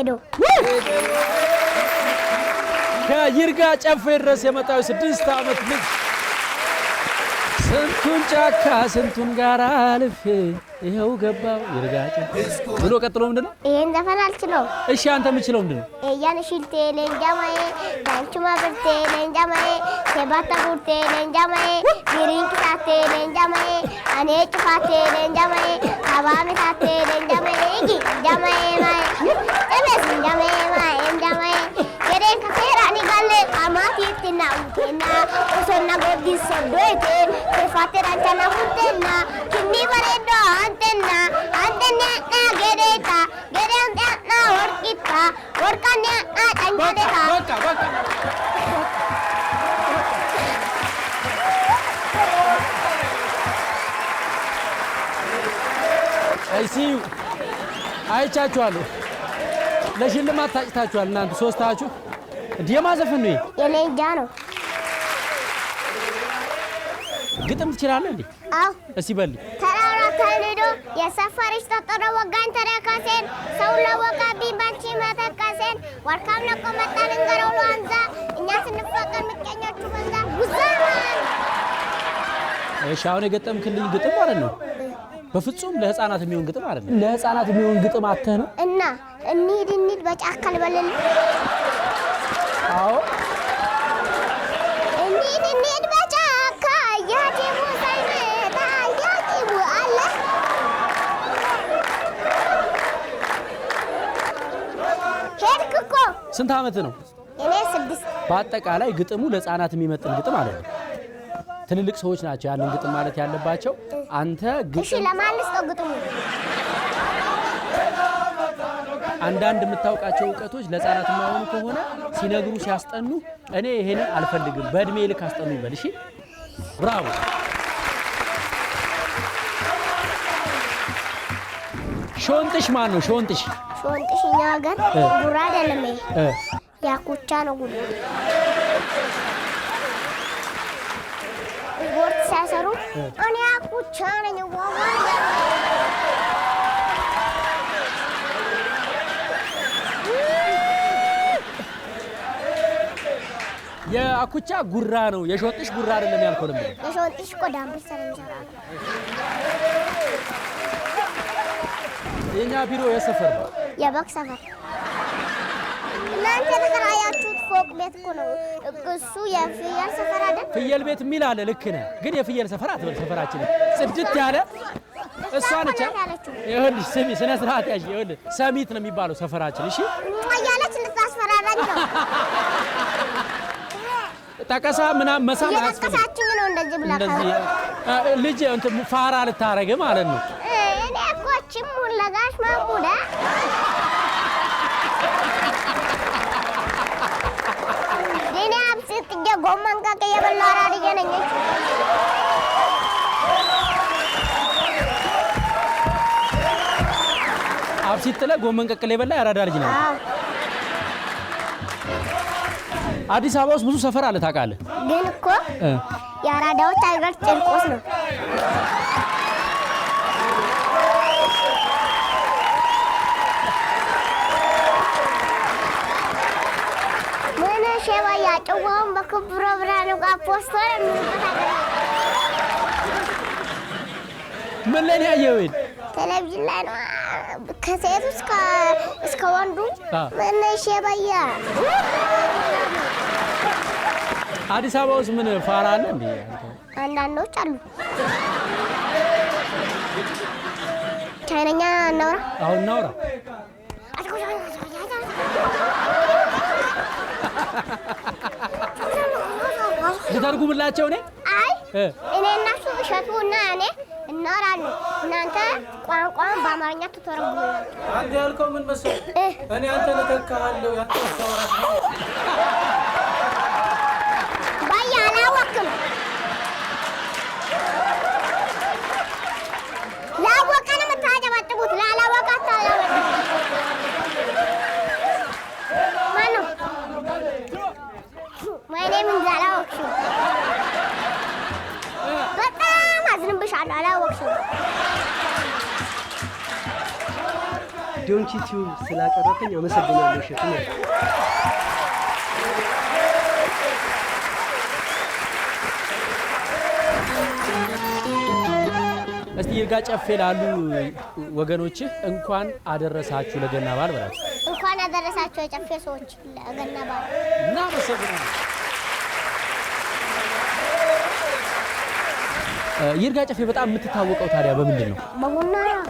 ሄዶ። ከይርጋ ጨፌ ድረስ የመጣው የ6 ዓመት ልጅ ስንቱን ጫካ ስንቱን ጋራ አልፌ ይኸው ገባው ይርጋ ጨፌ ብሎ ቀጥሎ ምንድን ነው? ይሄን ዘፈን አልችለውም። እሺ፣ አንተ የምችለው ምንድን ነው? ኤያን ሽልቴ ሌንጃማዬ ዳንቹማ ብርቴ ሌንጃማዬ ሴባታ ቡርቴ ሌንጃማዬ ቢሪንቅሳቴ ሌንጃማዬ አኔ ጭፋቴ ሌንጃማዬ አባሚታቴ ሌንጃማዬ ጊ ጃማዬ ማዬ ኤሜስ ጃማዬ ማዬ ጃማዬ ገደን ከፌራኒ ጋሌ አማቲትና ውቴና ኦሶና ጎዲሶ ዶይቴ ቴፋቴ ዳንቻና ቡቴና ኪኒ በሬዶ አንቴና አንቴና ገዴታ ገዴን ጤና ወርቂታ ወርቃና ጨንጨዴታ። በቃ በቃ። I see you፣ አይቻችኋለሁ። ለሽልማት ታጭታችኋል እናንተ ሶስታችሁ። እንዲህ የማን ዘፈን ነው ይሄ? የሌንጃ ነው። ግጥም ትችላለህ እንዴ? አዎ። እስቲ በልኝ። ተራራ ተንዶ የሰፈርሽ ጠጠሮ ወጋኝ ተረከሴን ሰው ለወጋብኝ ባንቺ መተከሴን ወርካም ለቆ መጣ ልንገረው ለዋንዛ እኛ ስንፋቀር ምቀኞቹ በዛ ጉዛማን። እሺ፣ አሁን የገጠምክልኝ ግጥም ማለት ነው በፍጹም ለህፃናት የሚሆን ግጥም አይደለም። ለህፃናት የሚሆን ግጥም አተህ ነው? እና እንሂድ እንሂድ በጫካ ልበልል? አዎ። እንሂድ እንሂድ በጫካ ያቲሙ ሳይመጣ ያቲሙ አለ። ሄድክ እኮ። ስንት ዓመት ነው? እኔ 6። በአጠቃላይ ግጥሙ ለህፃናት የሚመጥን ግጥም አይደለም። ትልልቅ ሰዎች ናቸው ያንን ግጥም ማለት ያለባቸው። አንተ እሺ። ግጥም ለማን ልስጠው ግጥሙ? አንዳንድ የምታውቃቸው እውቀቶች ለህፃናት የማይሆኑ ከሆነ ሲነግሩ ሲያስጠኑ እኔ ይሄንን አልፈልግም፣ በእድሜ ልክ አስጠኑ ይበል። እሺ፣ bravo። ሾንጥሽ ማን ነው? ሾንጥሽ? ሾንጥሽ እኛ ሀገር ጉራ አይደለም፣ ይሄ ያኩቻ ነው። ጉራ ስፖርት ሲያሰሩ እኔ ያኩቻ ነኝ ዋዋ። የአኩቻ ጉራ ነው፣ የሾንጥሽ ጉራ አይደለም ያልከው ለምንድን ነው? የሾንጥሽ እኮ dumbbell ስለሚሰራ ነው። የኛ ቢሮ የሰፈር ነው። የበግ ሰፈር። እናንተ የተከራያችሁት ፎቅ ቤት እኮ ነው። እሱ የፍየል ሰፈር አይደል? ፍየል ቤት የሚል አለ። ልክ ነህ፣ ግን የፍየል ሰፈር አትበል። ሰፈራችን ጽድት ያለ እሷ ነች። እኮ ናት ያለችው። ይኸውልሽ ስሚ፣ ስነ ስርዓት ያዥ። ይኸውልህ ሰሚት ነው የሚባለው ሰፈራችን። እሺ። እያለች እንድታስፈራራኝ ነው። ጠቀሳ ምናምን መሳም አያስፈልግም። እየጠቀሳችኝ ነው እንደዚህ ብላ። እንደዚህ ልጅ እንትን ፋራ ልታረግ ማለት ነው። እኔ እኮ ችሙን ለጋሽ ማሙዳ እኔ አብሲት ጥጄ ጎመን ቀቅዬ የበላሁ አራድዬ ነኝ። አብሲት ጥለህ ጎመን ቀቅል የበላ ያራዳ ልጅ ነው። አዎ። አዲስ አበባ ውስጥ ብዙ ሰፈር አለ ታውቃለህ? ግን እኮ የአራዳዎች ሀገር ጭርቆስ ነው። ምን ሼባያ ጭዋውን በክብሮ ብርሃኑ ፖስቶ የሚሉበት ሀገር ነው። ምን ላይ ነው ያየኸው? ይሄን? ቴሌቪዥን ላይ ነው። ከሴቱ እስከ ወንዱ ምን ሼባያ። አዲስ አበባ ውስጥ ምን ፋራ አለ እንዴ? አንዳንዶች አሉ። ቻይነኛ እናውራ። አሁን እናውራ። ልተርጉምላቸው እኔ? አይ፣ እኔ እና እሱ እሸቱ እና እኔ እናወራለን። እናንተ ቋንቋውን በአማርኛ ትተረጉሙላችሁ። አንተ ያልከው ምን መሰለህ? እኔ አንተ እተካሃለሁ ያንተ ታወራት ነው። ባያ አላወቅም። ላወቀ ነው የምታጨበጭቡት፣ ላላወቀ አታጨበጭቡት። ማነው? ወይኔ ምን አላወቅሽም። በጣም አዝንብሻለሁ። አላወቅሽም። ዶንኪ ቲዩብ ስላቀረበኝ አመሰግናለሁ። እሸቱ እስቲ ይርጋ ጨፌ ላሉ ወገኖችህ እንኳን አደረሳችሁ ለገና በዓል በላችሁ። እንኳን አደረሳችሁ የጨፌ ሰዎች ለገና በዓል። እናመሰግናለን። ይርጋ ጨፌ በጣም የምትታወቀው ታዲያ በምንድን ነው? በቡና ነው።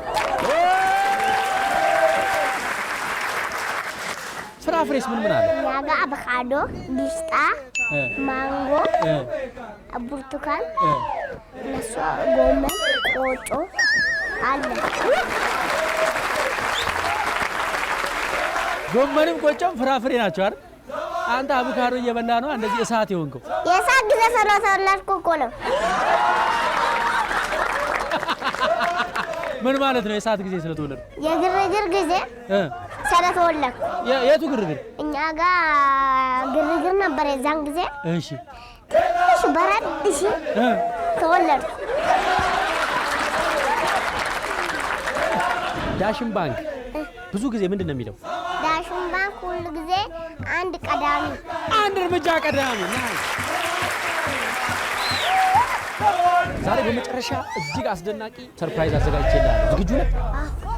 ፍራፍሬስ ምን ምን አለ? እኛ ጋ አቮካዶ፣ ጊሽጣ፣ ማንጎ፣ ብርቱካን፣ እነሱ ጎመን፣ ቆጮ አለ። ጎመንም ቆጮም ፍራፍሬ ናቸው አይደል? አንተ አቮካዶ እየበላ ነው እንደዚህ እሳት የሆንከው። የእሳት ጊዜ ስለተወለድኩ እኮ ነው። ምን ማለት ነው? የእሳት ጊዜ ስለተወለድኩ? የግርግር ጊዜ ስለተወለድኩ። የቱ ግርግር? እኛ ጋ ግርግር ነበር የዛን ጊዜ። እሺ፣ ትንሽ በረድ ሲል ተወለድኩ። ዳሽን ባንክ ብዙ ጊዜ ምንድን ነው የሚለው? ዳሽን ባንክ ሁሉ ጊዜ አንድ ቀዳሚ፣ አንድ እርምጃ ቀዳሚ። ዛሬ በመጨረሻ እጅግ አስደናቂ surprise አዘጋጅቼልሃለሁ። ዝግጁ ነህ?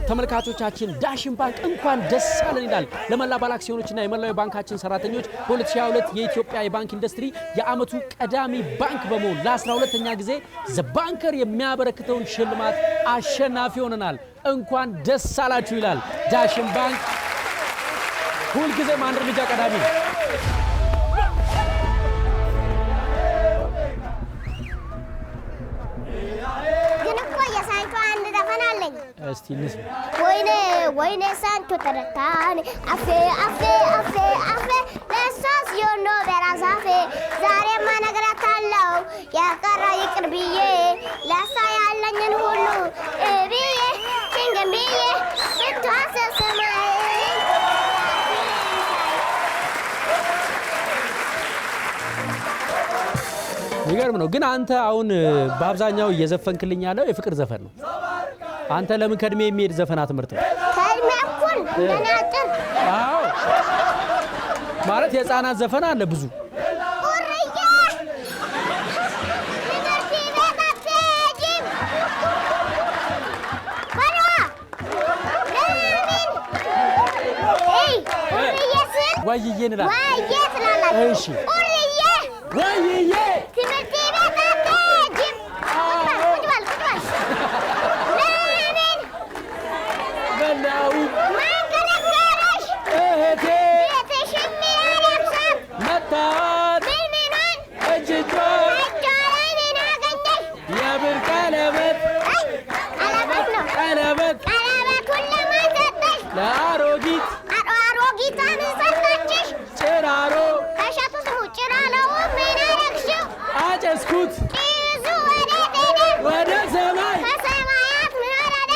ተመልካቾቻችን ዳሽን ባንክ እንኳን ደስ አለን ይላል። ለመላ ባለ አክሲዮኖችና የመላው የባንካችን ሰራተኞች በ2022 የኢትዮጵያ የባንክ ኢንዱስትሪ የዓመቱ ቀዳሚ ባንክ በመሆን ለ12ኛ ጊዜ The Banker የሚያበረክተውን ሽልማት አሸናፊ ሆነናል። እንኳን ደስ አላችሁ ይላል ዳሽን ባንክ። ሁልጊዜም አንድ እርምጃ ቀዳሚ ነው። ግን እኮ የሳንቾ አንድ ዘፈን አለኝ። እስቲ እንስማ። ወይኔ ወይኔ ሳንቾ ተረታኔ አፌ አፌ አፌ አፌ ለእሷ ሲሆን ነው በራሳፌ ዛሬማ እነግራታለሁ የቀረ ይቅር ብዬ ለእሷ ያለኝን ሁሉ ብዬ ሽንግን ብዬ ብትዋሰስማይ። የሚገርም ነው። ግን አንተ አሁን በአብዛኛው እየዘፈንክልኝ ያለው የፍቅር ዘፈን ነው። አንተ ለምን ከእድሜ የሚሄድ ዘፈን አትመርጥም? ከእድሜ እኩል እንደኔ አጭር። አዎ፣ ማለት የህፃናት ዘፈን አለ ብዙ። ቁርዬ ትምህርት ቤት አትሄጂም በለዋ። ለምን? እይ ቁርዬ ስል ወይዬ እንላለን። ወይዬ ትላላችሁ። እሺ። ቁርዬ ወይዬ ትምህርት ቤት አትሄጂም። ቁጭ በል ቁጭ በል ቁጭ በል። ለምን? በላው ማን ከለከለሽ? እህቴ ቤትሽም ያለቅሳል። መታት ምን ምኑን? እጅ እጇን እጇ ላይ ምን አገኘሽ? የብር ቀለበት። አይ ቀለበት ነው። ቀለበት ቀለበቱን ለማን ሰጠሽ? ለአሮጊት። አሮጊቷ ምን ሰጠችሽ? ጭራሮ። እሸቱ ስሙ ጭራሮውን ምን አረግሽው? አጨስኩት። ጭሱ ወዴት ሄደ? ወደ ሰማይ። ከሰማያት ምን ወረደ?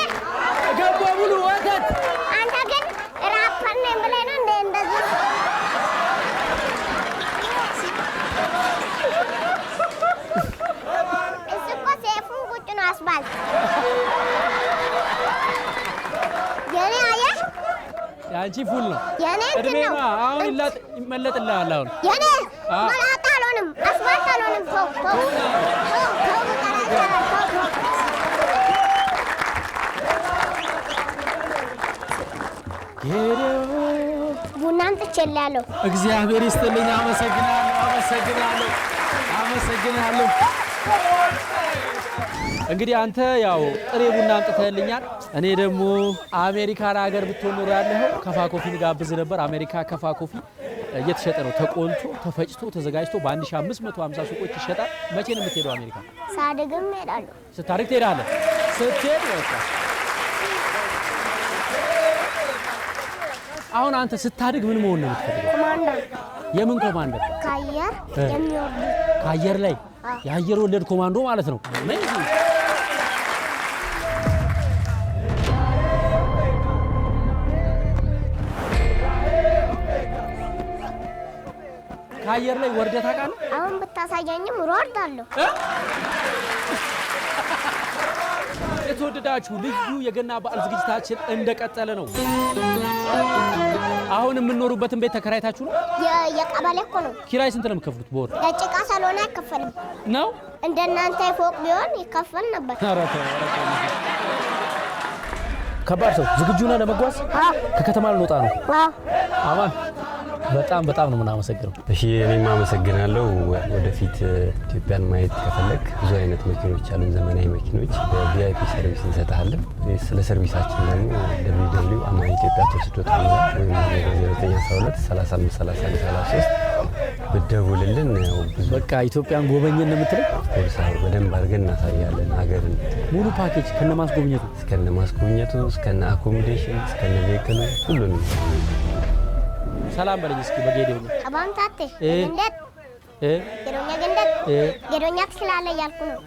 ገቦ ሙሉ ወተት። አንተ ግን ራፐር ነኝ ብለህ ነው እንደ እንደዚህ? እሱ እኮ ሴፉን ቁጭ ነው አስፋልት። የኔ አየህ፣ የአንቺ full ነው። የኔ እንትን እድሜ ነው። ነው። አሁን ይመለጥልሃል። አሁን የኔ መላጣ አልሆንም፣ አስፋልት አልሆንም። ተው ተው ተው ተው፣ ብቀራ ይሻላል። ተው ተው። ቡና አምጥቼልሃለሁ። እግዚአብሔር ይስጥልኝ። አመሰግናለሁ፣ አመሰግናለሁ፣ አመሰግናለሁ። እንግዲህ አንተ ያው ጥሬ ቡና አምጥተህልኛል። እኔ ደግሞ አሜሪካን ሀገር ብትሆን ኖሮ ያለኸው ከፋ coffee ጋብዝ ነበር። አሜሪካ ከፋ coffee እየተሸጠ ነው። ተቆልቶ ተፈጭቶ ተዘጋጅቶ በ1550 ሱቆች ይሸጣል። መቼ ነው የምትሄደው አሜሪካ? ሳድግም እሄዳለሁ። ስታድግ ትሄዳለህ። ስትሄድ በቃ አሁን አንተ ስታድግ ምን መሆን ነው የምትፈልገው? ኮማንደር። የምን ኮማንደር? ከአየር የሚወርዱ። ከአየር ላይ የአየር ወለድ ኮማንዶ ማለት ነው። Amazing። ከአየር ላይ ወርደህ ታውቃለህ? አሁን ብታሳየኝም እወርዳለሁ። የተወደዳችሁ ልዩ የገና በዓል ዝግጅታችን እንደቀጠለ ነው። አሁን የምንኖሩበትን ቤት ተከራይታችሁ ነው? የቀበሌ እኮ ነው። ኪራይ ስንት ነው የምከፍሉት በወር? የጭቃ ስለሆነ አይከፈልም ነው። እንደናንተ ፎቅ ቢሆን ይከፈል ነበር። ኧረ ተው፣ ኧረ ተው። ከባድ ሰው ዝግጁ ነህ ለመጓዝ? ከከተማ ልንወጣ ነው። አዎ። አማን በጣም በጣም ነው የምናመሰግነው። እሺ እኔም አመሰግናለሁ። ወደፊት ኢትዮጵያን ማየት ከፈለግ ብዙ አይነት መኪኖች አሉን፣ ዘመናዊ መኪኖች በ VIP service እንሰጥሃለን። ስለ service ኣችን ደግሞ www አማን ኢትዮጵያ tours dot com ወይም 0912 35 31 33 ብትደውልልን ያው ብዙ በቃ ኢትዮጵያን ጎበኘን ነው የምትለው? ኮርስ በደንብ አድርገን እናሳያለን ሀገርን ሙሉ ፓኬጅ ከነማስጎብኘቱ እስከነ ማስጎብኘቱ እስከነ accommodation እስከነ vehicle ኡ ሁሉንም። ሰላም በለኝ እስኪ በጌዴው ነው። አባምታቴ ግንደት ጌዶኛ ግንደት ጌዶኛ ትችላለህ እያልኩ ነው።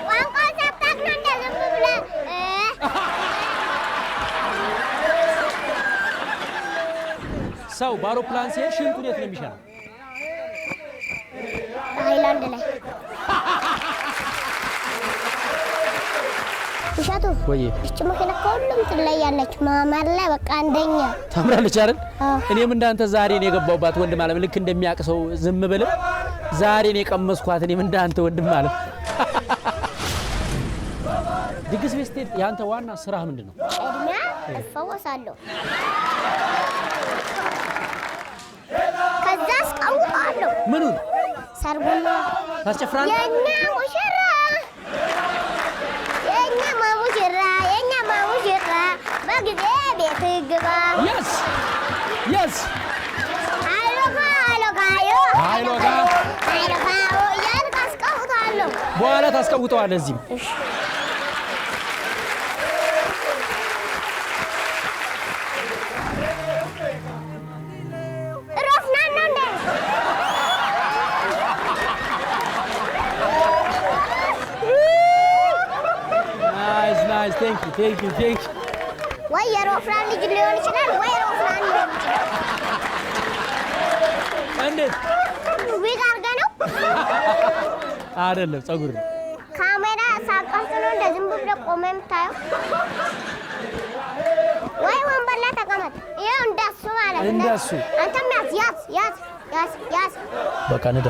ቋንቋውን ሳታውቅ ነው እንደ ዝም ብለህ ሰው በአውሮፕላን ሲሄድ ሽንቱን የት ነው የሚሸናው? ሃይላንድ ላይ። እሸቱ ወይዬ። ይህች መኪና ከሁሉም ትለያለች። ማማር ላይ በቃ አንደኛ። ታምራለች አይደል? አዎ። እኔም እንዳንተ ዛሬ ነው የገባሁባት ወንድም አለም። ልክ እንደሚያውቅ ሰው ዝም ብልም ዛሬ ነው የቀመስኳት። እኔም እንዳንተ ወንድም አለም። ድግስ ቤት ስትሄድ የአንተ ዋና ስራህ ምንድን ነው? ቅድሚያ እፈወሳለሁ፣ ከዛ አስቀውጠዋለሁ። ምኑን? ሰርጉን ነው። ታስጨፍራለህ? የእኛ ሙሽራ የእኛ ሙሽራ የእኛ ሙሽራ በጊዜ ቤት ግባ። Yes yes። አይሎካ አይሎካዮ አይሎካ። አይሎካዮ እያልክ አስቀውጠዋለሁ። በኋላ ታስቀውጠዋለህ እዚህም። ሮፍናን ነው እንዴ? Nice nice። Thank you thank you thank you። ወይ የሮፍናን ልጅ ሊሆን ይችላል፣ ወይ ሮፍናን ሊሆን ይችላል። እንዴት? ዊግ አድርገህ ነው? አይደለም፣ ፀጉር ነው። ካሜራ ሳቀርጽ ነው እንደ ዝም ብለህ ቆመህ የምታየው? ወይ ወንበር ላይ ተቀመጥ። ይኸው እንደሱ ማለት ነው። እንደሱ። አንተም ያዝ ያዝ ያዝ ያዝ ያዝ። በቃ ንዳ።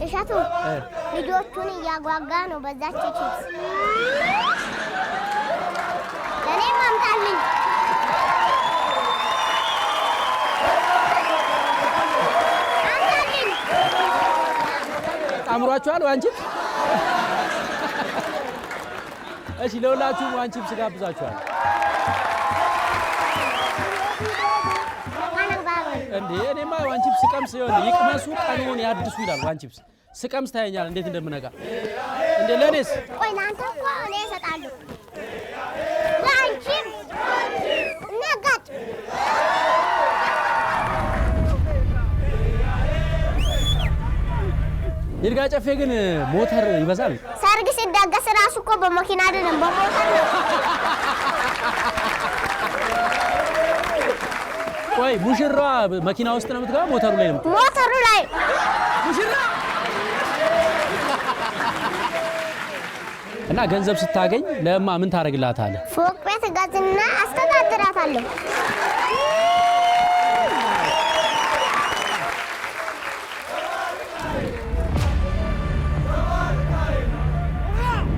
እሸቱ ልጆቹን እያጓጓ ነው በዛች ቺፕስ። ለእኔም አምጣልኝ። አምጣልኝ። አምሯችኋል One Chips? እሺ ለሁላችሁም One Chips ጋብዛችኋል። እንዴ እኔማ One Chips ስቀምስ ይሆን ይቅመሱ ቀኑን ያድሱ ይላል። One Chips ስቀምስ ታየኛል እንዴት እንደምነቃ። እንዴ ለእኔስ? ቆይ ለአንተ እኮ እኔ እሰጣለሁ። ለአንቺም ነጋጭ። ይርጋ ጨፌ ግን ሞተር ይበዛል። ሰርግ ሲደገስ ራሱ እኮ በመኪና አይደለም በሞተር ነው። ቆይ ሙሽራዋ መኪና ውስጥ ነው የምትገባ? ሞተሩ ላይ ነው? ሞተሩ ላይ። ሙሽራ እና ገንዘብ ስታገኝ ለማ ምን ታደርግላታለህ? ፎቅ ቤት እገዛና አስተዳድራታለሁ።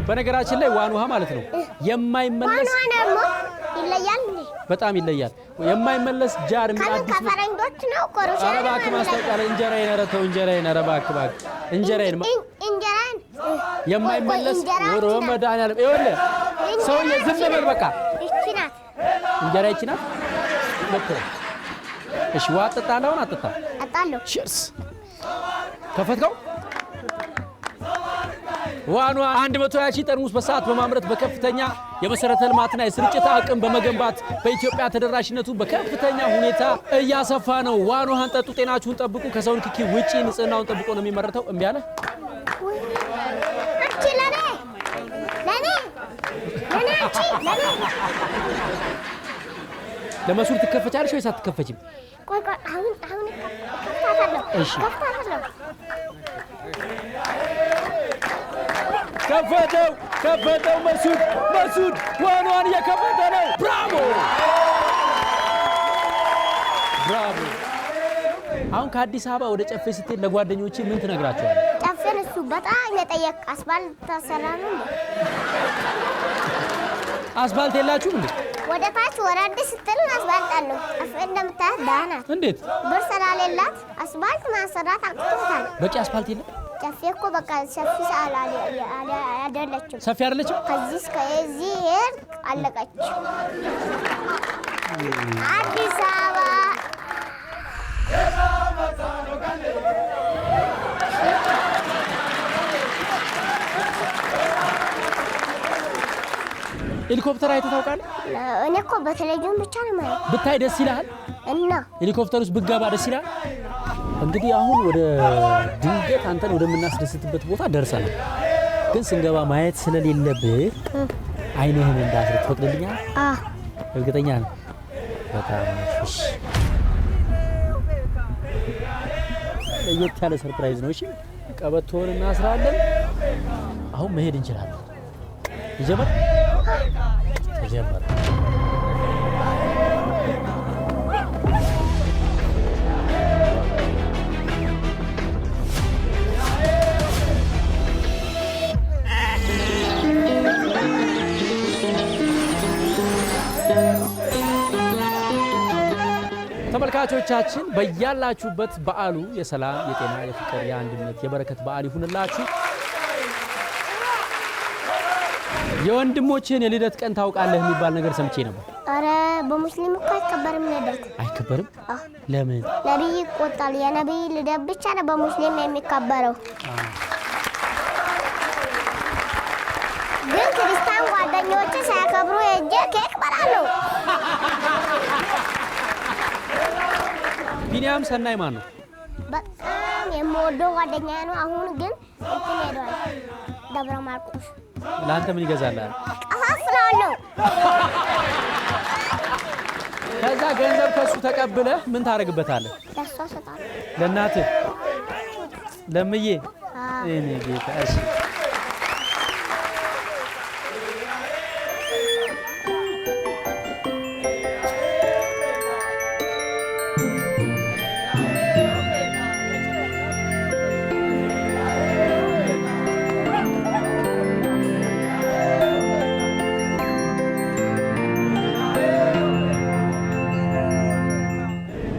በነገራችን ላይ ዋን ውሃ ማለት ነው የማይመለስ ዋናዋ ደግሞ ይለያል እንዴ? በጣም ይለያል። የማይመለስ jar የሚል ከምን አዲስ ከፈረንጆች ነው ከሩሲያ ኧረ ነው እባክህ ማስታወቂያ ላይ እንጀራዬን፣ ኧረ ተው እንጀራዬን፣ ኧረ እባክህ እባክህ እንጀራዬን እንጀራን የማይመለስ እንጀራ ወሮ ይቺ ናት። መድኃኒዓለም ይኸውልህ ሰውዬ ዝም በል በቃ። ይቺ ናት። እንጀራ ይቺ ናት። ልክ ነው። እሺ ውሃ አጠጣለህ? አሁን አጠጣ። አጣለሁ። Cheers። ከፈትከው? ዋኗ 120 ሺህ ጠርሙስ በሰዓት በማምረት በከፍተኛ የመሰረተ ልማትና የስርጭት አቅም በመገንባት በኢትዮጵያ ተደራሽነቱ በከፍተኛ ሁኔታ እያሰፋ ነው። ዋን ውሃን ጠጡ፣ ጤናችሁን ጠብቁ። ከሰው ንክኪ ውጪ ንጽህናውን ጠብቆ ነው የሚመረተው። እምቢ አለ። አንቺ ለኔ ለኔ ለኔ አንቺ ለኔ። ለመሱድ ትከፈቻለሽ ወይስ አትከፈችም? ቆይ ቆይ፣ አሁን አሁን እከፍታታለሁ። እሺ። እከፍታታለሁ። ከፈተው ከፈተው። መሱድ መሱድ one one እየከፈተ ነው። Bravo bravo። አሁን ከአዲስ አበባ ወደ ጨፌ ስትሄድ ለጓደኞች ምን ትነግራቸዋለህ? ጨፌን እሱ በጣም የጠየቅ አስፋልት ተሰራ ነው እንዴ? አስፋልት የላችሁም እንዴ? ወደ ታች ወረድ ስትል አስፋልት አለው። ጨፌ እንደምታያት ደህና ናት። እንዴት ብር ስለሌላት አስፋልት ማሰራት አቅቶታል። በቂ አስፋልት የለም? ጨፌ እኮ በቃ ሰፊ ሰዓል አይደለችም። ሰፊ አይደለችም? ከዚህ እስከ እዚህ ሄድ አለቀች። አዲስ አበባ ሄሊኮፕተር አይተህ ታውቃለህ? እኔ እኮ በቴሌቪዥን ብቻ ነው ማለት ብታይ ደስ ይልሃል? እና ሄሊኮፕተር ውስጥ ብገባ ደስ ይልሃል? እንግዲህ አሁን ወደ ድንገት አንተን ወደምናስደስትበት ቦታ ደርሰናል። ግን ስንገባ ማየት ስለሌለብህ አይንህን እንዳስር ትፈቅድልኛል? አ እርግጠኛ ነህ? በጣም አሪፍ። እሺ። ለየት ያለ surprise ነው። እሺ፣ ቀበቶውን እናስራለን። አሁን መሄድ እንችላለን። ይጀመር ተጀመረ። ተመልካቾቻችን በያላችሁበት በዓሉ የሰላም፣ የጤና፣ የፍቅር፣ የአንድነት፣ የበረከት በዓል ይሁንላችሁ። የወንድሞችህን የልደት ቀን ታውቃለህ የሚባል ነገር ሰምቼ ነበር። ኧረ በሙስሊም እኮ አይከበርም ልደት። አይከበርም? አዎ። ለምን? ነቢይ ይቆጣል። የነቢይ ልደት ብቻ ነው በሙስሊም የሚከበረው። ግን ክርስቲያን ጓደኞች ሳያከብሩ ሄጄ ኬክ በላለሁ። ቢኒያም ሰናይ ማን ነው? በጣም የምወደው ጓደኛ ነው። አሁን ግን እንትን ሄዷል፣ ደብረ ማርቆስ። ለአንተ ምን ይገዛልሃል? አሳፍራለሁ። ከዛ ገንዘብ ከሱ ተቀብለህ ምን ታደርግበታለህ? ለእሷ እሰጣለሁ። ለእናትህ ለምዬ? አዎ። እኔ ጌታ። እሺ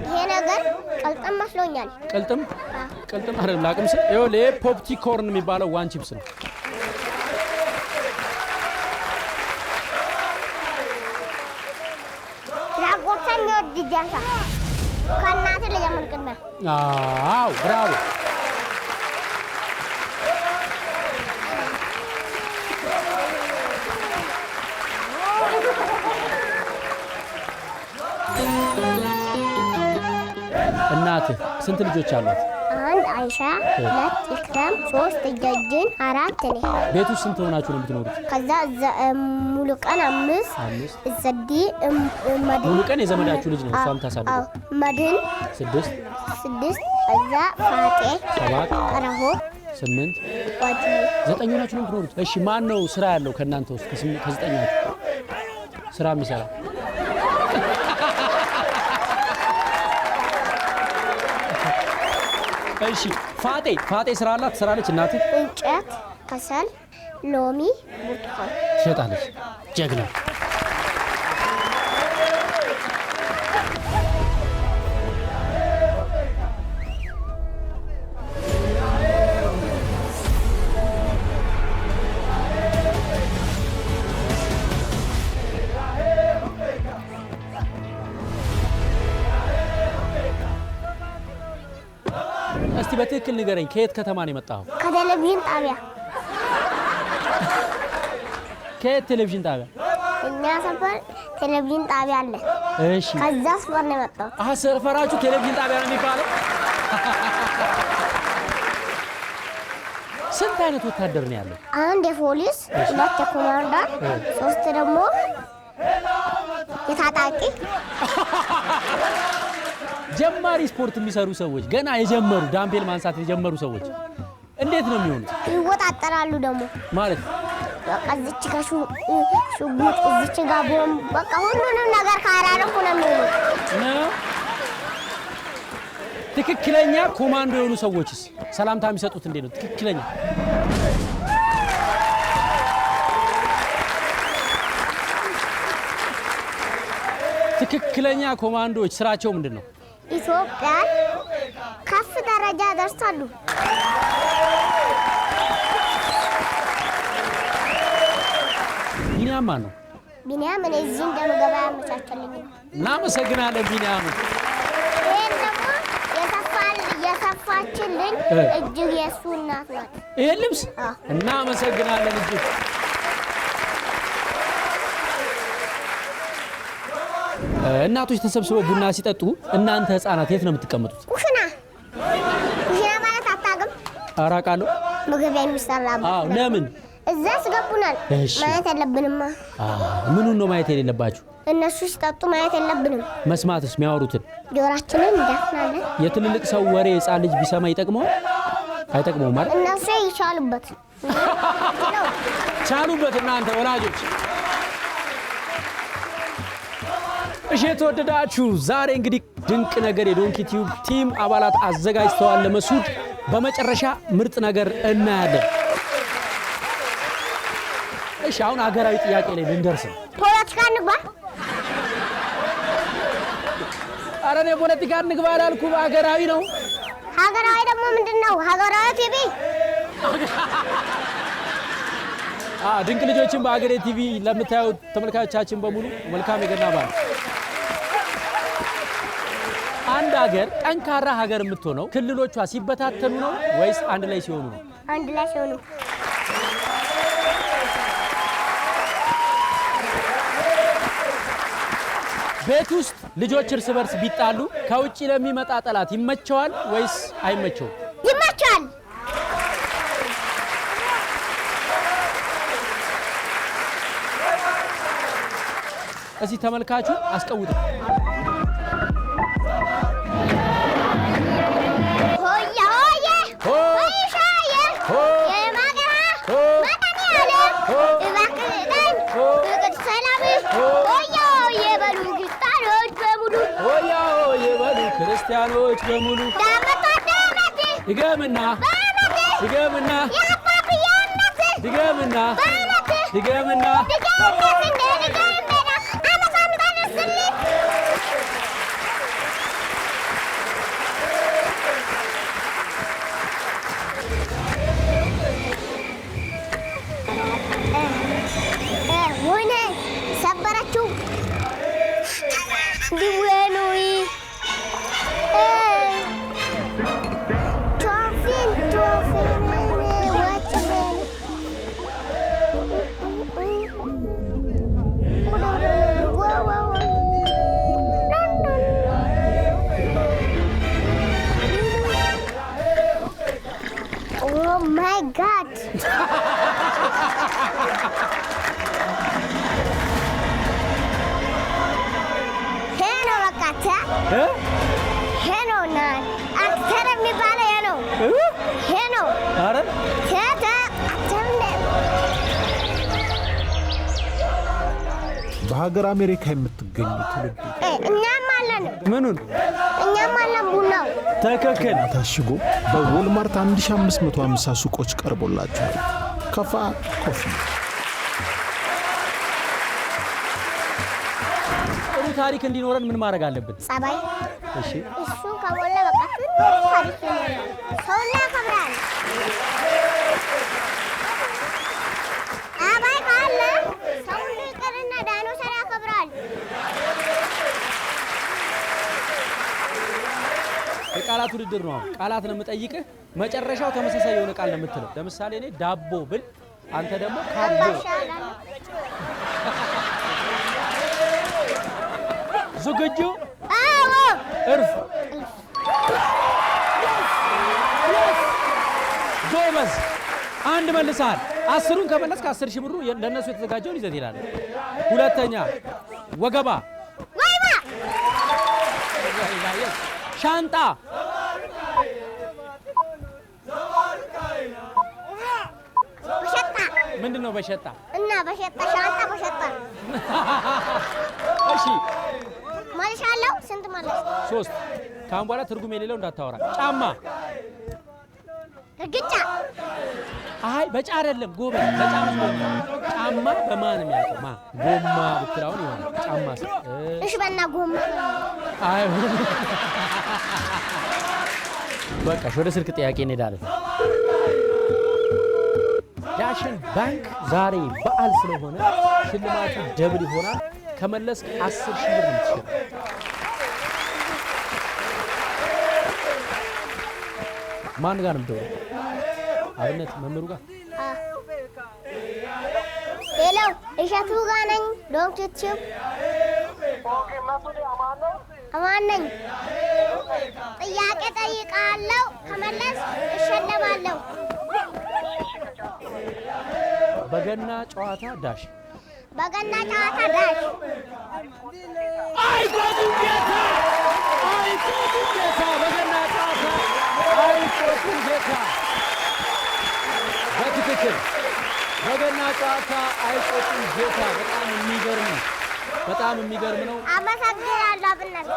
ይሄ ነገር ቅልጥም መስሎኛል። ቅልጥም ቅልጥም አይደለም፣ ላቅም ስል ይኸውልህ፣ ይሄ popcorn የሚባለው one chips ነው። ላጎርሳ የሚወድ እጅ አንሳ። ከእናትህ ልጀምር ቅድሚያ። አዎ bravo። እናትህ ስንት ልጆች አሏት? አንድ አይሻ፣ ሁለት ኢክራም፣ ሶስት እጃጅን፣ አራት እኔ። ቤት ውስጥ ስንት ሆናችሁ ነው የምትኖሩት? ከዛ ሙሉ ቀን አምስት፣ አምስት። ዘዲ መድን። ሙሉ ቀን የዘመዳችሁ ልጅ ነው እሷ የምታሳድገው? አዎ፣ መድን። ስድስት። ስድስት፣ ከዛ ፋጤ፣ ሰባት። ረሆ፣ ስምንት። ወዲ። ዘጠኝ ሆናችሁ ነው የምትኖሩት? እሺ ማን ነው ስራ ያለው ከእናንተ ውስጥ ከዘጠኛችሁ ስራ የሚሰራ? እሺ ፋጤ ፋጤ ስራ አላት? ትሰራለች? እናትህ እንጨት፣ ከሰል፣ ሎሚ፣ ብርቱካን። ትሸጣለች። ጀግና። እስቲ በትክክል ንገረኝ፣ ከየት ከተማ ነው የመጣኸው? ከቴሌቪዥን ጣቢያ። ከየት ቴሌቪዥን ጣቢያ? እኛ ሰፈር ቴሌቪዥን ጣቢያ አለ። እሺ። ከዛ ሰፈር ነው የመጣሁት። አሀ ሰፈራችሁ ቴሌቪዥን ጣቢያ ነው የሚባለው? ስንት አይነት ወታደር ነው ያለው? አንድ የፖሊስ፣ ሁለት የኮማንዳር፣ ሶስት ደግሞ የታጣቂ። ጀማሪ ስፖርት የሚሰሩ ሰዎች፣ ገና የጀመሩ፣ dumbbell ማንሳት የጀመሩ ሰዎች እንዴት ነው የሚሆኑት? ይወጣጠራሉ ደግሞ። ማለት? በቃ እዚች ጋር ሽጉጥ፣ እዚች ጋር ቦምብ፣ በቃ ሁሉንም ነገር ካራረኩ ነው የሚሆኑት። ነው። ትክክለኛ ኮማንዶ የሆኑ ሰዎችስ ሰላምታ የሚሰጡት እንዴት ነው? ትክክለኛ ትክክለኛ ኮማንዶዎች ስራቸው ምንድን ነው? ኢትዮጵያን ከፍ ደረጃ ደርሳሉ። ቢኒያም ማን ነው? ቢኒያም እኔ እዚህ እንደምገባ ያመቻቸልኝ ነው። እናመሰግናለን ቢኒያም። ይህን ደግሞ የሰፋችልኝ እጅግ የእሱ እናት ናት። ይሄን ልብስ? አዎ። እናመሰግናለን እጅግ። እናቶች ተሰብስበው ቡና ሲጠጡ እናንተ ህፃናት የት ነው የምትቀመጡት? ኩሽና። ኩሽና ማለት አታውቅም? ኧረ አውቃለሁ። ምግብ የሚሰራበት። አዎ፣ ለምን? እዛ ያስገቡናል። ማየት የለብንማ። ምኑን ነው ማየት የሌለባችሁ? እነሱ ሲጠጡ ማየት የለብንም። መስማትስ የሚያወሩትን? ጆሯችንን እንዳፍናለን። የትልልቅ ሰው ወሬ ህፃን ልጅ ቢሰማ ይጠቅመዋል? አይጠቅመውም አይደል? እነሱ ይቻሉበት። ቻሉበት እናንተ ወላጆች። እሺ የተወደዳችሁ፣ ዛሬ እንግዲህ ድንቅ ነገር የዶንኪ ቲዩብ team አባላት አዘጋጅተዋል ለመሱድ። በመጨረሻ ምርጥ ነገር እናያለን። እሺ፣ አሁን ሀገራዊ ጥያቄ ላይ ልንደርስ ነው። ፖለቲካ እንግባ። ኧረ እኔ ፖለቲካ እንግባ አላልኩም፣ ሀገራዊ ነው። ሀገራዊ ደግሞ ምንድን ነው? ሀገራዊ ቲቪ። ድንቅ ልጆችን በሀገሬ ቲቪ ለምታዩ ተመልካቾቻችን በሙሉ መልካም የገና በዓል። አንድ ሀገር ጠንካራ ሀገር የምትሆነው ክልሎቿ ሲበታተኑ ነው ወይስ አንድ ላይ ሲሆኑ ነው? አንድ ላይ ሲሆኑ። ቤት ውስጥ ልጆች እርስ በርስ ቢጣሉ ከውጭ ለሚመጣ ጠላት ይመቸዋል ወይስ አይመቸውም? ይመቸዋል። እስቲ ተመልካቹ አስቀውጡ። ሆያ ሆዬ ሆ ሆይሻዬ ሆ የማገራ ሆ መድኃኒዓለም ሆ እባክህ ስጠኝ ሆ ፍቅር ሰላም። ሆ ሆያ ሆዬ በሉ ክርስቲያኖች በሙሉ። ሆያ ሆዬ በሉ ክርስቲያኖች በሙሉ። ዳመት ዳመት ድገምና በአመት ድገምና የአባብዬ እናት ድገምና በአመት ድገምና ድገምነት እንደ ድገምና አመት አመት አነስልኝ። ወይኔ ሰበረችው። ድዌኑይ ቶፊን ቶፊን ወጭሜን oh my God! ይሄ ነው በቃ እ? ይሄ ነው እና actor የሚባለው ይሄ ነው። እ? ይሄ ነው። ኧረ ቴተ actor እንደ በሀገር አሜሪካ የምትገኙ ትውልድ እኛም አለን። ምኑን? እኛም አለን ቡናው። ትክክል። ታሽጎ በዎልማርት 1550 ሱቆች ቀርቦላችኋል። ከፋ coffee። ጥሩ ታሪክ እንዲኖረን ምን ማድረግ አለብን? ጸባይ። እሺ። እሱ ከሞላ በቃ ትንሽ ታሪክ ይኖራል። ሰውን ያከብራል። ጸባይ ካለ ሰው ሁሉ ይቅርና ዳይኖሰር ያከብራል። የቃላት ውድድር ነው። አሁን ቃላት ነው የምጠይቅህ። መጨረሻው ተመሳሳይ የሆነ ቃል ነው የምትለው። ለምሳሌ እኔ ዳቦ ብል አንተ ደግሞ ካቦ። አምባሻ እላለሁ። ዝግጁ? አዎ። እርፍ። ጎበዝ፣ አንድ መልሰሃል። 10ሩን ከመለስክ 10,000 ብሩ ለእነሱ የተዘጋጀውን ይዘህ ትሄዳለህ። ሁለተኛ ወገባ። ሻንጣ። በሸጣ። ምንድን ነው በሸጣ? እና በሸጣ፣ ሻንጣ በሸጣ። እሺ። መልሻለሁ። ስንት መለስ? 3። ከአሁን በኋላ ትርጉም የሌለው እንዳታወራ። ጫማ። እርግጫ። አይ፣ በጫ አይደለም ጎበዝ፣ በጫ መስሎኛል። ጫማ በማ ነው የሚያልቀው። ማ ጎማ ብትል አሁን ይሆናል። ጫማ እሺ፣ በና ጎማ። አይሆንም። በቃ ወደ ስልክ ጥያቄ እንሄዳለን። ዳሽን ባንክ ዛሬ በዓል ስለሆነ ሽልማቱ double ይሆናል። ከመለስክ 10,000 ብር ነው የምትሸልመው። ማን ጋር ነው የምትደውለው? አብነት መምህሩ ጋር። Hello፣ እሸቱ ጋር ነኝ። Donkey Tube አማን ነኝ። ጥያቄ ጠይቃለሁ፣ ከመለስ እሸለማለሁ። በገና ጨዋታ dash። በገና ጨዋታ dash። አይቆጡም ጌታ፣ አይቆጡም ጌታ፣ በገና ጨዋታ አይቆጡም ጌታ። በትክክል በገና ጨዋታ አይቆጡም ጌታ። በጣም የሚገርም ነው። በጣም የሚገርም ነው። አመሰግናለሁ አብነት።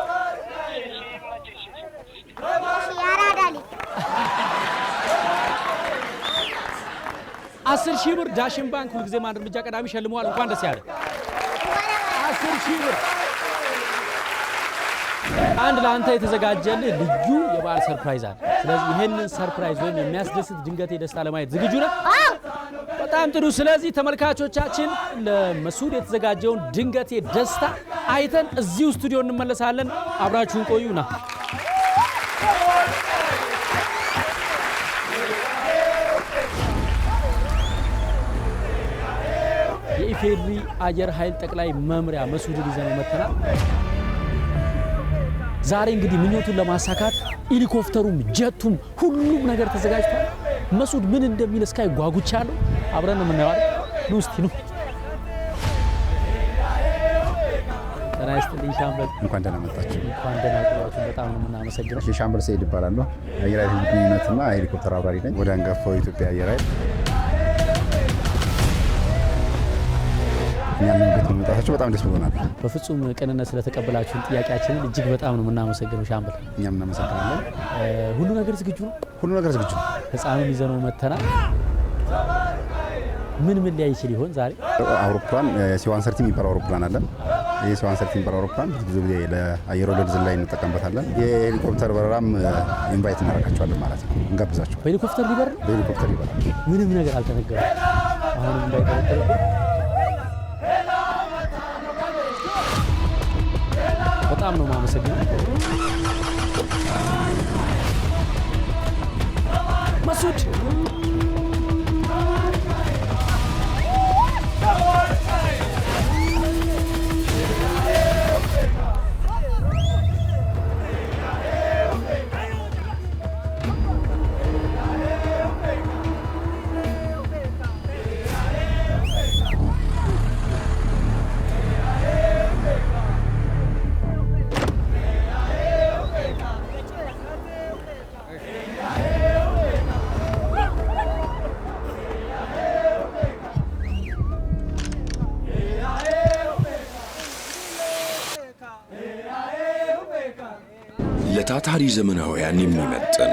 እሺ፣ የአራዳ ልጅ። 10,000 ብር ዳሽን ባንክ ሁልጊዜም አንድ እርምጃ ቀዳሚ ሸልመዋል። እንኳን ደስ ያለ። 10,000 ብር። አንድ ለአንተ የተዘጋጀልህ ልዩ የበዓል surprise አለ። ስለዚህ ይህንን surprise ወይም የሚያስደስት ድንገቴ ደስታ ለማየት ዝግጁ ነህ? አዎ። በጣም ጥሩ። ስለዚህ ተመልካቾቻችን፣ ለመሱድ የተዘጋጀውን ድንገቴ ደስታ አይተን እዚሁ ስቱዲዮ እንመለሳለን። አብራችሁን ቆዩ። ና። የኢፌድሪ አየር ኃይል ጠቅላይ መምሪያ መሱድን ይዘነው መጥተናል። ዛሬ እንግዲህ ምኞቱን ለማሳካት ሄሊኮፕተሩም ጀቱም ሁሉም ነገር ተዘጋጅቷል። መሱድ ምን እንደሚል እስካይ ጓጉቻለሁ። አብረን ነው የምናየው አይደል? ኑ እስቲ ኑ። ጤና ይስጥልኝ ሻምበል። እንኳን ደህና መጣችሁ። እንኳን ደህና ቆያችሁ። በጣም ነው የምናመሰግነው። እሺ፣ ሻምበል ሰይድ እባላለሁ። አየር ኃይል ህዝብ ግንኙነትና ሄሊኮፕተር አብራሪ ነኝ። ወደ አንጋፋው የኢትዮጵያ አየር ኃይል እኛን ቤት በመምጣታቸው በጣም ደስ ብሎናል። በፍጹም ቅንነት ስለተቀበላችሁን ጥያቄያችንን እጅግ በጣም ነው የምናመሰግነው ሻምበል። እኛም እናመሰግናለን። ሁሉ ነገር ዝግጁ ነው? ሁሉ ነገር ዝግጁ ነው። ህፃኑን ይዘነው መተናል። ምን ምን ሊያይ ይችል ይሆን ዛሬ? አውሮፕላን C-130 የሚባል አውሮፕላን አለን። ይህ C-130 የሚባል አውሮፕላን ብዙ ጊዜ ለአየር ወለድ ዝላይ እንጠቀምበታለን። የሄሊኮፕተር በረራም invite እናደርጋቸዋለን ማለት ነው፣ እንጋብዛቸዋለን። በሄሊኮፕተር ሊበር ነው? በሄሊኮፕተር ይበራል። ምንም ነገር አልተነገረም። አሁንም እንዳይጠረጠርብን በጣም ነው የማመሰግነው። መሱድ። ለታታሪ ዘመናውያን የሚመጥን፣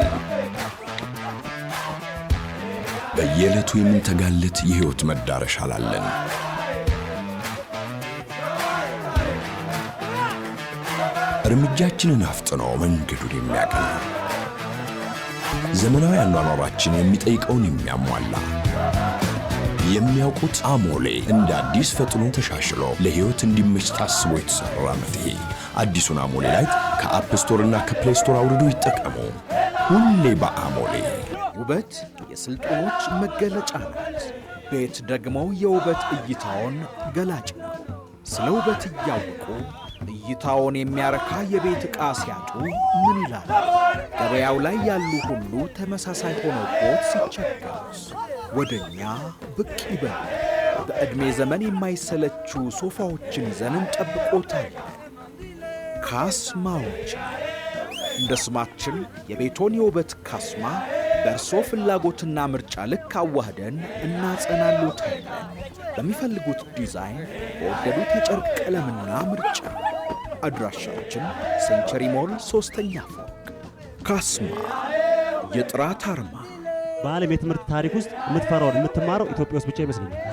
በየዕለቱ የምንተጋለት የሕይወት መዳረሻ ላለን፣ እርምጃችንን አፍጥኖ መንገዱን የሚያቀና፣ ዘመናዊ አኗኗራችን የሚጠይቀውን የሚያሟላ፣ የሚያውቁት አሞሌ እንደ አዲስ ፈጥኖ ተሻሽሎ ለሕይወት እንዲመች ታስቦ የተሠራ መፍትሄ። አዲሱን አሞሌ Lite ከ App Store እና ከ Play Store አውርዶ ይጠቀሙ። ሁሌ በአሞሌ። ውበት የስልጡኖች መገለጫ ናት። ቤት ደግሞ የውበት እይታውን ገላጭ ነው። ስለ ውበት እያወቁ እይታውን የሚያረካ የቤት ዕቃ ሲያጡ ምን ይላሉ? ገበያው ላይ ያሉ ሁሉ ተመሳሳይ ሆኖቦት ሲቸገሩስ? ወደ እኛ ብቅ ይበሉ። በዕድሜ ዘመን የማይሰለቹ ሶፋዎችን ይዘን እንጠብቆታለን። ካስማዎች። እንደ ስማችን የቤቶን የውበት ካስማ በእርሶ ፍላጎትና ምርጫ ልክ አዋህደን እናጸናሎታለን። በሚፈልጉት ዲዛይን፣ በወደዱት የጨርቅ ቀለምና ምርጫ። አድራሻችን ሴንቸሪ ሞል 3ኛ ፎቅ። ካስማ፣ የጥራት አርማ። በዓለም የትምህርት ታሪክ ውስጥ የምትፈራውን የምትማረው ኢትዮጵያ ውስጥ ብቻ ይመስለኛል።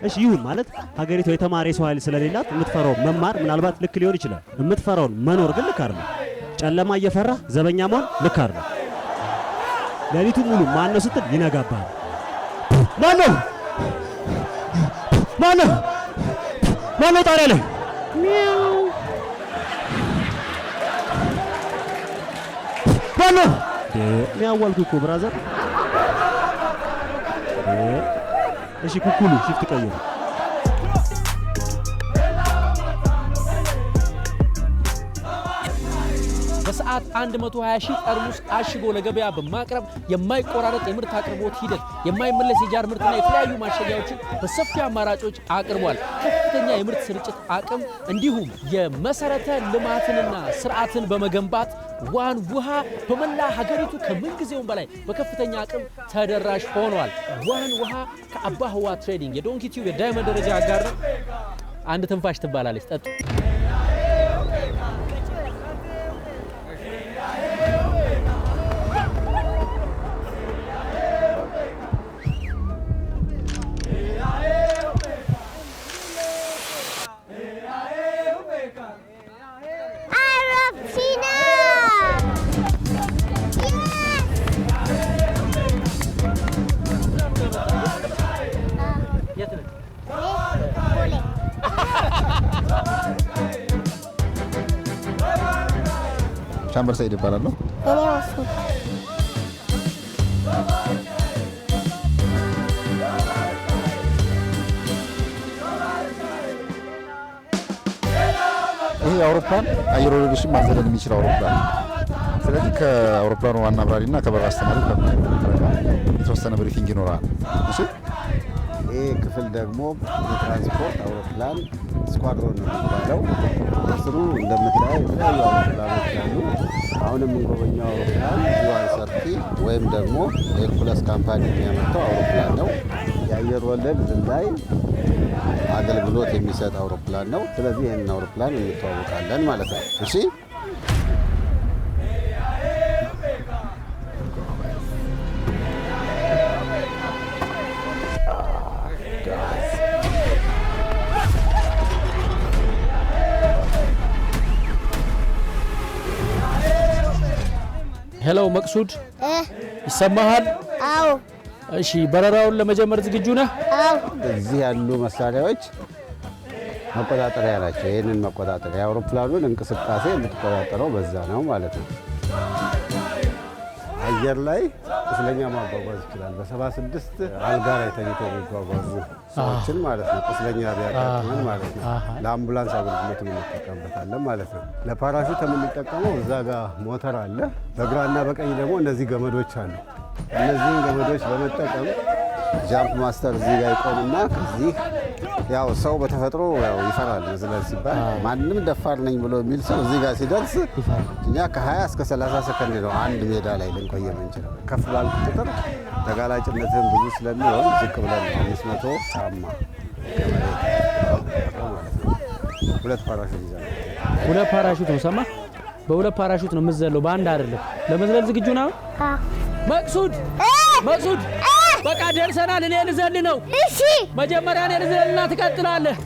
እሺ ይሁን፣ ማለት ሀገሪቷ የተማረ የሰው ኃይል ስለሌላት የምትፈራውን መማር ምናልባት ልክ ሊሆን ይችላል። የምትፈራውን መኖር ግን ልክ አይደለም። ጨለማ እየፈራ ዘበኛ መሆን ልክ አይደለም። ሌሊቱ ሙሉ ማነው ስትል ይነጋባል። ማነው? ማነው? ማነው ጣሪያ ላይ? ሚያው። ማነው? ሚያው አልኩህ እኮ brother። እሺ ኩኩሉ shift ቀይሩ። በሰዓት 120 ሺህ ጠርሙስ አሽጎ ለገበያ በማቅረብ የማይቆራረጥ የምርት አቅርቦት ሂደት፣ የማይመለስ የ jar ምርትና የተለያዩ ማሸጊያዎችን በሰፊ አማራጮች አቅርቧል። ከፍተኛ የምርት ስርጭት አቅም እንዲሁም የመሰረተ ልማትንና ስርዓትን በመገንባት ዋን ውሃ በመላ ሀገሪቱ ከምንጊዜውም በላይ በከፍተኛ አቅም ተደራሽ ሆኗል። ዋን ውሃ ከአባ ህዋ ትሬዲንግ የዶንኪ ቲዩብ የ diamond ደረጃ አጋር ነው። አንድ ትንፋሽ ትባላለች። ጠጡ። አውሮፕላን። የት ነህ? ቦሌ። ሻምበር ሰይድ እባላለሁ። እኔ ወሱ። ይሄ አውሮፕላን አየር ወለዶችን ማዘለል የሚችል አውሮፕላን ነው። ስለዚህ ከአውሮፕላኑ ዋና አብራሪና ከበረራ አስተማሪ የተወሰነ briefing ይኖራል። እሺ። ይህ ክፍል ደግሞ የትራንስፖርት አውሮፕላን squadron ነው የሚባለው። በስሩ እንደምታየው የተለያዩ አውሮፕላኖች አሉ። አሁን የምንጎበኘው አውሮፕላን C-130 ወይም ደግሞ ሄርኩለስ company የሚያመርተው አውሮፕላን ነው። የአየር ወለድ ዝላይ አገልግሎት የሚሰጥ አውሮፕላን ነው። ስለዚህ ይህንን አውሮፕላን እንተዋወቃለን ማለት ነው። እሺ። Hello መቅሱድ፣ ይሰማሃል? አዎ። እሺ፣ በረራውን ለመጀመር ዝግጁ ነህ? አዎ። እዚህ ያሉ መሳሪያዎች መቆጣጠሪያ ናቸው። ይህንን መቆጣጠሪያ፣ የአውሮፕላኑን እንቅስቃሴ የምትቆጣጠረው በዛ ነው ማለት ነው። አየር ላይ ቁስለኛ ማጓጓዝ ይችላል። በ76 አልጋ ላይ ተኝተው የሚጓጓዙ ሰዎችን ማለት ነው። ቁስለኛ ቢያጋጥመን ማለት ነው። ለአምቡላንስ አገልግሎት የምንጠቀምበታለን ማለት ነው። ለፓራሹት የምንጠቀመው እዛ ጋር ሞተር አለ። በግራና በቀኝ ደግሞ እነዚህ ገመዶች አሉ። እነዚህን ገመዶች በመጠቀም jump master እዚህ ጋር ይቆምና ከዚህ፣ ያው ሰው በተፈጥሮ ያው ይፈራል መዝለል ሲባል፣ ማንም ደፋር ነኝ ብሎ የሚል ሰው እዚህ ጋር ሲደርስ፣ እኛ ከ20 እስከ 30 ሰከንድ ነው አንድ ሜዳ ላይ ልንቆይ የምንችለው። ከፍ ባልክ ቁጥር ተጋላጭነትህን ብዙ ስለሚሆን ዝቅ ብለን 500 ጫማ ከመሬት ማለት ነው። ሁለት ፓራሹት ይዘናል። ሁለት ፓራሹት ነው፣ ሰማ? በሁለት ፓራሹት ነው የምትዘለው፣ በአንድ አይደለም። ለመዝለል ዝግጁ ነው? መቅሱድ፣ መቅሱድ፣ በቃ ደርሰናል። እኔ ልዘል ነው። እሺ። መጀመሪያ እኔ ልዘልና ትቀጥላለህ።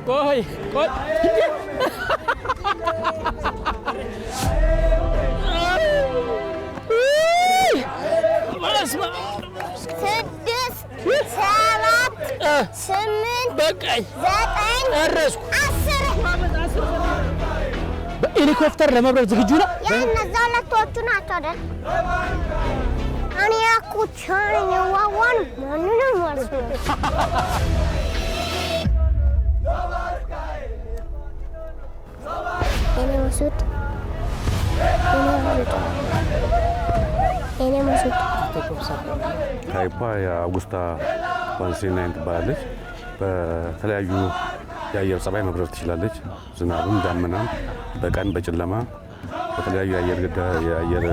ቆይ ቆይ፣ 6፣ 7፣ 8፣ በቃኝ፣ 9፣ ጨረስኩ። 10። በሄሊኮፕተር ለመብረር ዝግጁ ነው? ያ እነዛ ሁለቶቹ ናቸው አይደል? እኔ ያኩቻን የዋዋን ማንንም አልሰማም። የኔ ወሱት፣ የኔ ወሱት። የኔ መሱድ። Type ዋ የአውጉስታ 139 ትባላለች። በተለያዩ የአየር ጸባይ መብረር ትችላለች። ዝናብም፣ ዳመናም፣ በቀን በጨለማ በተለያዩ የአየር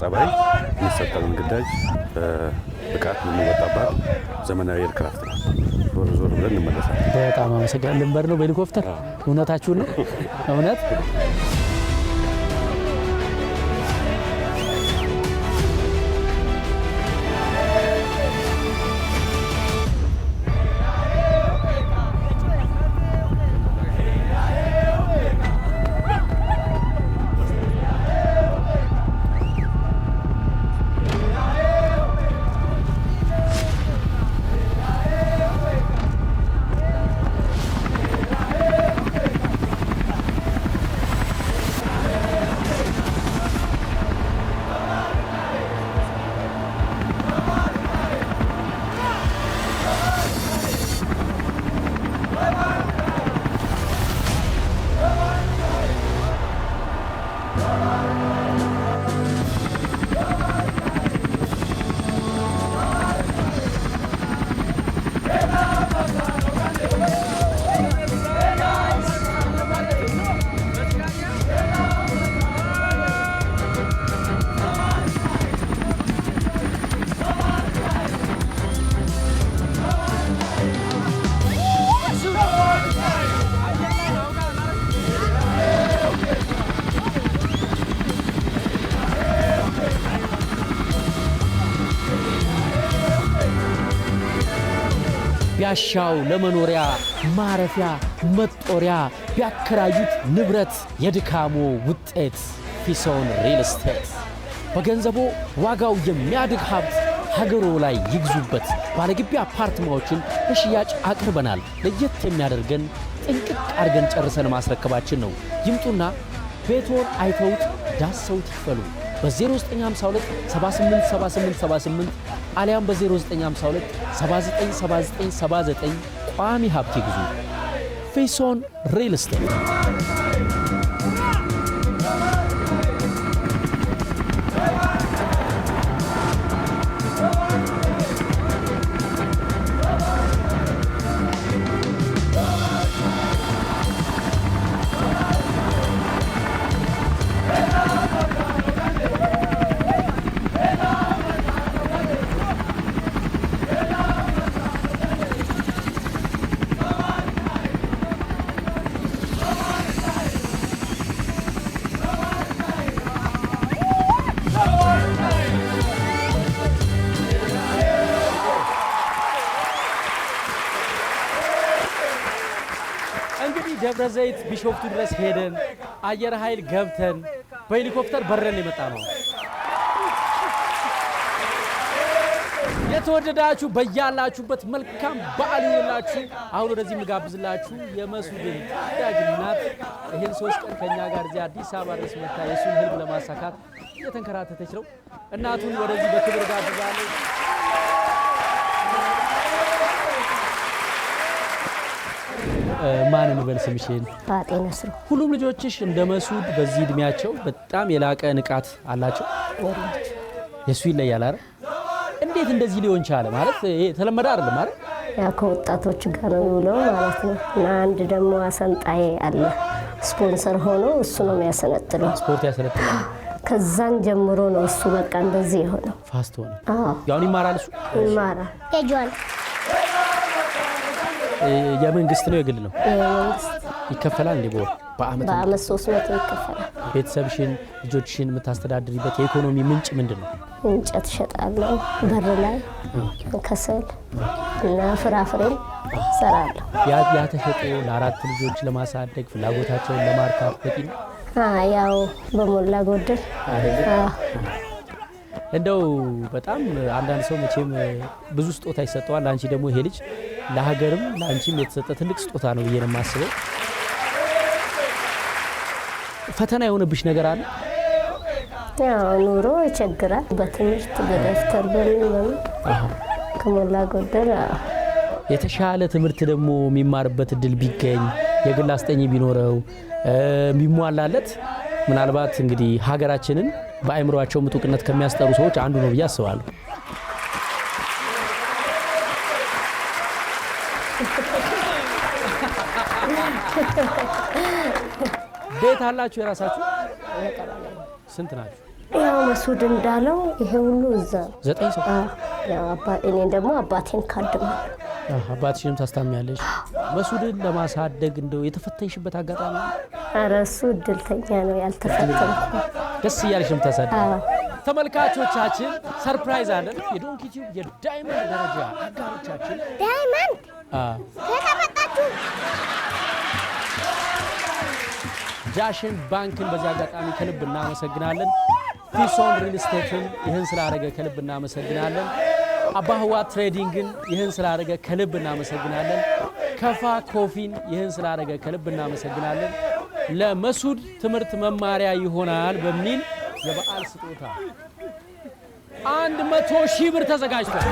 ጸባይ የሚሰጠንን ግዳጅ በብቃት የምንወጣባት ዘመናዊ aircraft ነው። ዞር ዞር ብለን እንመለሳለን። በጣም አመሰግናለሁ። ልንበር ነው በሄሊኮፕተር? እውነታችሁን ነው? እውነት። ቢያሻው ለመኖሪያ ማረፊያ መጦሪያ፣ ቢያከራዩት ንብረት የድካሞ ውጤት ፊሶን ሪል ስቴት። በገንዘቦ ዋጋው የሚያድግ ሀብት ሀገሮ ላይ ይግዙበት። ባለግቢ አፓርትማዎችን ለሽያጭ አቅርበናል። ለየት የሚያደርገን ጥንቅቅ አድርገን ጨርሰን ማስረከባችን ነው። ይምጡና ቤትዎን አይተውት ዳሰውት ይክፈሉ። በ0952 787878 አሊያም በ0952 797979 ቋሚ ሀብት ይግዙ። ፊሶን ሪል ስቴት። እንግዲህ ደብረ ዘይት ቢሾፍቱ ድረስ ሄደን አየር ኃይል ገብተን በሄሊኮፕተር በረን የመጣ ነው። የተወደዳችሁ በያላችሁበት መልካም በዓል ይሁንላችሁ። አሁን ወደዚህ የምጋብዝላችሁ የመሱድን ተወዳጅ እናት ይህን 3 ቀን ከኛ ጋር እዚህ አዲስ አበባ ድረስ መታ የእሱን ህልም ለማሳካት እየተንከራተተች ነው። እናቱን ወደዚህ በክብር ጋብዛለሁ። ማን እንበል ስምሽን? ባጤ ነስሩ። ሁሉም ልጆችሽ እንደ መሱድ በዚህ እድሜያቸው በጣም የላቀ ንቃት አላቸው። የእሱ ይለያል አይደል? እንዴት እንደዚህ ሊሆን ቻለ? ማለት ይሄ የተለመደ አይደለም አይደል? ያው ከወጣቶች ጋር ነው የሚውለው ማለት ነው። እና አንድ ደግሞ አሰልጣኝ አለ፣ ስፖንሰር ሆኖ እሱ ነው የሚያሰለጥነው። ስፖርት ያሰለጥናል። ከዛን ጀምሮ ነው እሱ በቃ እንደዚህ የሆነው። Fast ሆነ። አዎ። ያሁን ይማራል እሱ? ይማራል። KG 1። የመንግስት ነው የግል ነው? የመንግስት። ይከፈላል እንዴ በወር? በአመት? በአመት 300 ይከፈላል። ቤተሰብሽን ልጆችሽን የምታስተዳድሪበት የኢኮኖሚ ምንጭ ምንድን ነው? እንጨት እሸጣለሁ በር ላይ፣ ከሰል እና ፍራፍሬም እሰራለሁ። ያ ተሸጦ ለአራት ልጆች ለማሳደግ ፍላጎታቸውን ለማርካት በቂ ነው? ያው በሞላ ጎደል። አዎ። እንደው በጣም አንዳንድ ሰው መቼም ብዙ ስጦታ ይሰጠዋል። አንቺ ደግሞ ይሄ ልጅ ለሀገርም ለአንቺም የተሰጠ ትልቅ ስጦታ ነው ብዬ ነው የማስበው። ፈተና የሆነብሽ ነገር አለ? ያው ኑሮ ይቸግራል። በትምህርት በደብተር በምን በምን ከሞላ ጎደል አዎ። የተሻለ ትምህርት ደግሞ የሚማርበት እድል ቢገኝ፣ የግል አስጠኚ ቢኖረው፣ ቢሟላለት ምናልባት እንግዲህ ሀገራችንን በአእምሯቸው ምጡቅነት ከሚያስጠሩ ሰዎች አንዱ ነው ብዬ አስባለሁ። ቤት አላችሁ የራሳችሁ? ስንት ናችሁ? ያው መሱድ እንዳለው ይሄ ሁሉ እዛ ነው። 9 ሰው። ያው እኔ ደግሞ አባቴን ካድማለሁ። አባትሽንም ታስታሚያለሽ። መሱድን ለማሳደግ እንደው የተፈተንሽበት አጋጣሚ አለ? ኧረ እሱ እድልተኛ ነው፣ ያልተፈተንኩ። ደስ እያለሽ ነው የምታሳድጊው። ተመልካቾቻችን surprise አለን። የዶንኪ ቲዩብ የ diamond ደረጃ አጋሮቻችን Diamond ከየት አመጣችሁ? ዳሽን ባንክን በዚህ አጋጣሚ ከልብ እናመሰግናለን። ፊሶን ሪል ስቴትን ይህን ስላደረገ ከልብ እናመሰግናለን። አባህዋ ትሬዲንግን ይህን ስላደረገ ከልብ እናመሰግናለን። ከፋ ኮፊን ይህን ስላደረገ ከልብ እናመሰግናለን። ለመሱድ ትምህርት መማሪያ ይሆናል በሚል የበዓል ስጦታ 100,000 ብር ተዘጋጅቷል።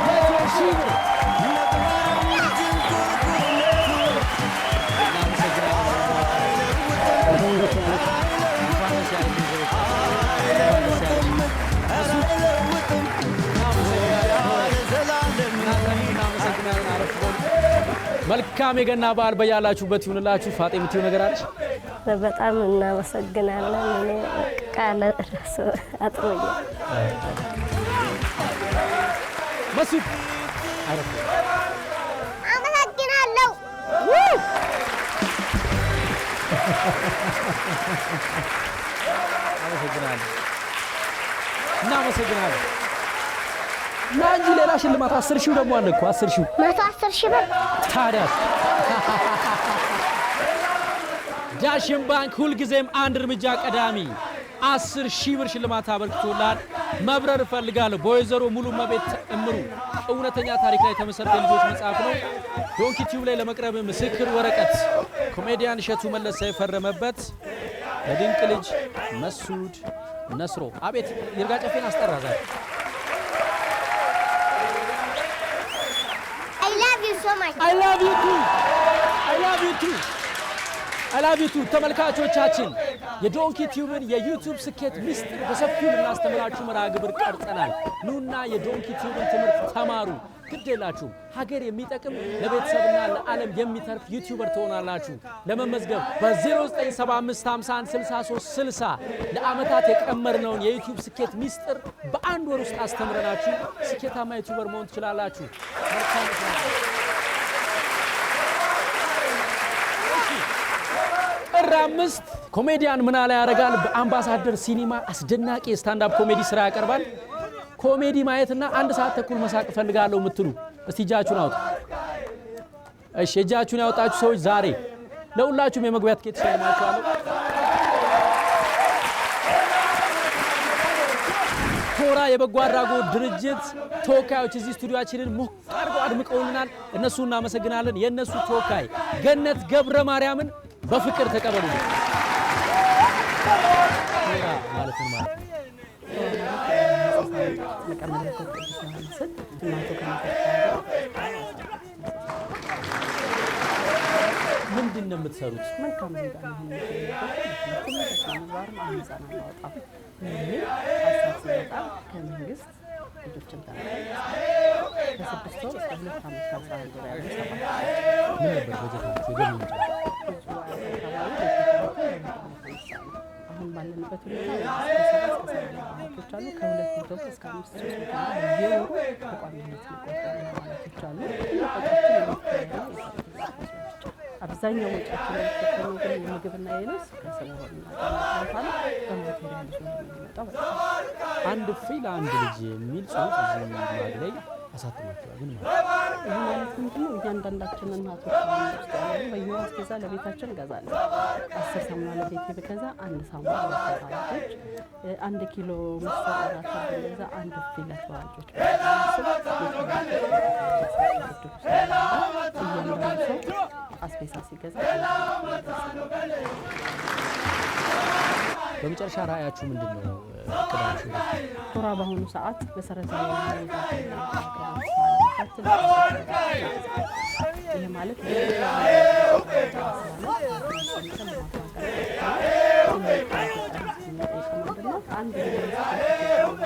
100,000 ብር። መልካም የገና በዓል በያላችሁበት ይሁንላችሁ። ፋጤ የምትይው ነገር አለሽ? በጣም እናመሰግናለን። እኔ ቃል ራሱ አጥሮኛል። መሱድ አረፍ። አመሰግናለሁ። አመሰግናለሁ። እናመሰግናለን። እና እንጂ ሌላ ሽልማት 10,000 ደግሞ አለ እኮ 10,000። 110,000 ብር። ታዲያስ ዳሽን ባንክ ሁልጊዜም አንድ እርምጃ ቀዳሚ 10,000 ብር ሽልማት አበርክቶላል። መብረር እፈልጋለሁ በወይዘሮ ሙሉ መቤት እምሩ እውነተኛ ታሪክ ላይ የተመሰረተ የልጆች መጽሐፍ ነው። ዶንኪ ቲዩብ ላይ ለመቅረብ ምስክር ወረቀት ኮሜዲያን እሸቱ መለሰ የፈረመበት ለድንቅ ልጅ መሱድ ነስሮ። አቤት ይርጋ ጨፌን አስጠራ ዛሬ። I love you so much. I love you too. I love you too. I love you too። ተመልካቾቻችን የዶንኪ ቲዩብን የዩቲዩብ ስኬት ሚስጥር በሰፊው ልናስተምራችሁ መርሃ ግብር ቀርጸናል። ኑና የዶንኪ ቲዩብን ትምህርት ተማሩ። ግድ የላችሁም፣ ሀገር የሚጠቅም ለቤተሰብና ለዓለም የሚተርፍ YouTuber ትሆናላችሁ። ለመመዝገብ በ0975516360 ለዓመታት የቀመርነውን የዩቲዩብ ስኬት ሚስጥር በአንድ ወር ውስጥ አስተምረናችሁ ስኬታማ YouTuber መሆን ትችላላችሁ። መልካም። ጥር 5 ኮሜዲያን ምናለ ያደርጋል በአምባሳደር ሲኒማ አስደናቂ የ stand-up comedy ስራ ያቀርባል። ኮሜዲ ማየትና 1 ሰዓት ተኩል መሳቅ እፈልጋለሁ የምትሉ እስቲ እጃችሁን አውጡ። እሺ እጃችሁን ያወጣችሁ ሰዎች ዛሬ ለሁላችሁም የመግቢያ ትኬት እሸልማችኋለሁ። ቶራ የበጎ አድራጎት ድርጅት ተወካዮች እዚህ ስቱዲዮአችንን ሞቅ አድርገው አድምቀውልናል። እነሱ እናመሰግናለን። የእነሱ ተወካይ ገነት ገብረ ማርያምን በፍቅር ተቀበሉልን። ቶራ ማለት ምን ማለት ነው? ምንድን ነው የምትሰሩት? መልካም ዜጋ መሆን በስነ ምግባርም አመፃን አናወጣም የሚል ሀሳብ ሲመጣ ከመንግስት ልጆችን ተመርጠን ከ6 ወር እስከ 2 ዓመት ከ11 ወር ያሉ 7 ምን ነበር በጀታችሁ የገቢ ምንጫችሁ? አሁን ባለንበት ሁኔታ እስከ 70 እስከ 80 አባላቶች አሉ። ከ200 ብር እስከ 5 300 ብር በየወሩ በቋሚነት የሚቆጠሩ አባላቶች አሉ። ትልቅ ወጪያችን የመከራያ የሰራተኛ ብቻ። አብዛኛው ወጪያችን የሚሸፈነው ግን የምግብና የልብስ ከሰው በምናገኘው ነው። በ material ይዞ የሚመጣው በጣም አንድ እፍኝ ለአንድ ልጅ የሚል ጽሁፍ እዚህ mag ላይ አሳትማችኋል። ምን ማለት ነው? ይህ ማለት ምንድን ነው? እያንዳንዳችን እናቶች ውስጥ ያለ በየወሩ አስቤዛ ለቤታችን እንገዛለን። 10 ሳሙና ለቤቴ ብገዛ አንድ ሳሙና ለተዋላጆች፣ 1 ኪሎ ምስር እራት ብገዛ አንድ እፍኝ ለተዋላጆች እያንዳንዱ ሰው አስቤዛ ሲገዛ በመጨረሻ ራዕያችሁ ምንድን ነው? እቅዳችሁ? ቶራ በአሁኑ ሰዓት መሰረታዊ ይህ ማለት 1 ሚሊዮን